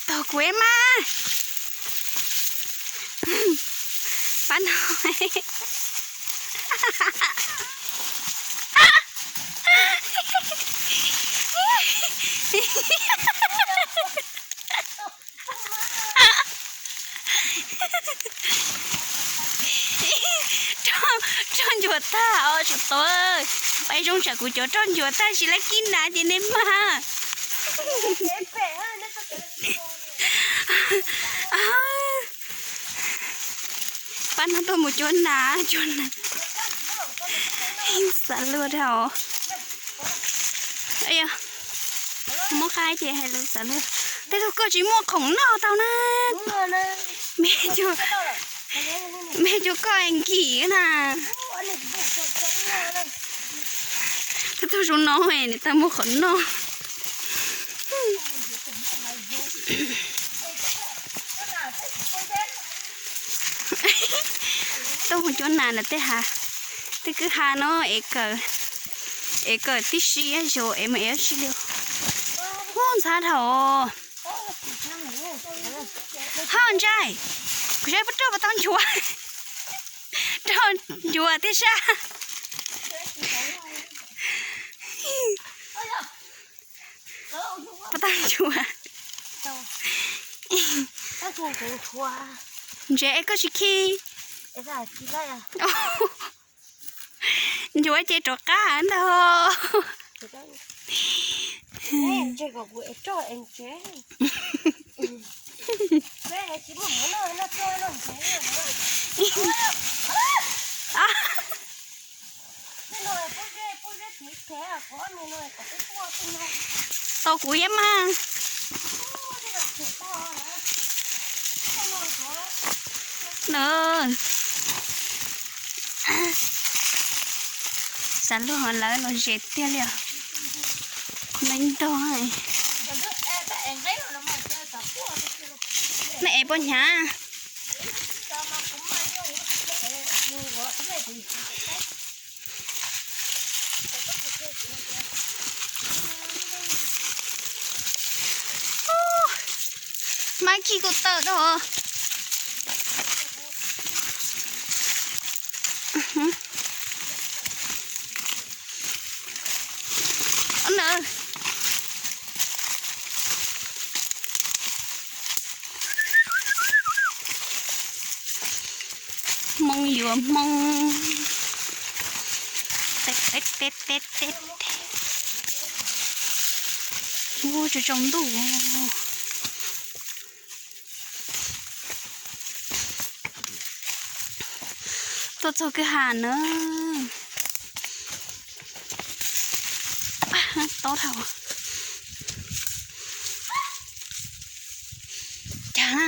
Tog kuv es mas. Pab no. Roj ncuav tag os, tsum tau. Pais zoo tsam kuv cov roj ncuav tag, tsis laib kib nas ces nej mag. Pab no tuaj mus cuab nas, cuab nas. Xav luag dhau. Muab qab ces hais lus xav luag. Tej tug koj tsis muaj khoom noj tau na. Me, me cuab koj nkim na. Tej tug zoo no nws tau muaj khoom noj. Tuaj mus cuab nas ntawm tej hav, tej kwj ha no es kawm, es kawm tib si zuj es mus es tsis li. Ub, ntxhab dhau. Ho ntshai, kuv saib puas roj puas tau nchuav, roj nchuav tib sab. Puas tau nchuav? Ntsev es koj tsis khi. Nchuav ces rov qab ntag. Tau kuv yam mas. Xav luag lawv los ze tiag li os. Neeg ntog. Nej ev puas hnyav? Mab khi kuj tawm tau. Hmoob yuav Hmoob. Tes tes tes tes. Ua tsaus tsaus ntuj. Tuaj txog kwj ha na. Tob dhau. Cas na.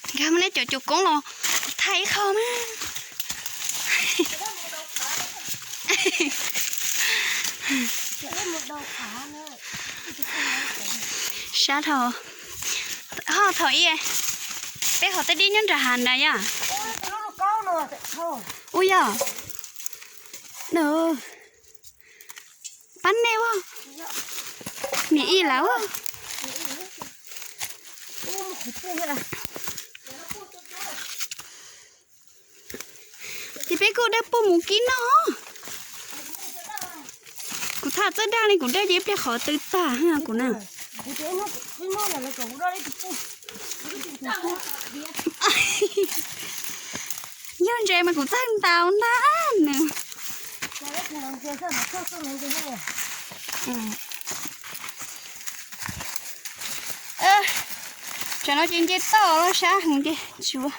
Nkag muab neb cov cuab koob los thaij ib qho mas. Sab dhau. Ho thaum ub peb qhov tej dib nyob nram hav na yom. Ub yog. Pab nej ua. Niam ib lawv. Ces peb kuj dawb paug mus kib noj. Kuv tham txawj dag li, kuv dag ces ib pliag qhov twg tag kuv na. Yog ntses mas kuv txawj ntaus ntag nws. Tsam no ces nce toj los sab heev ces tsis ua.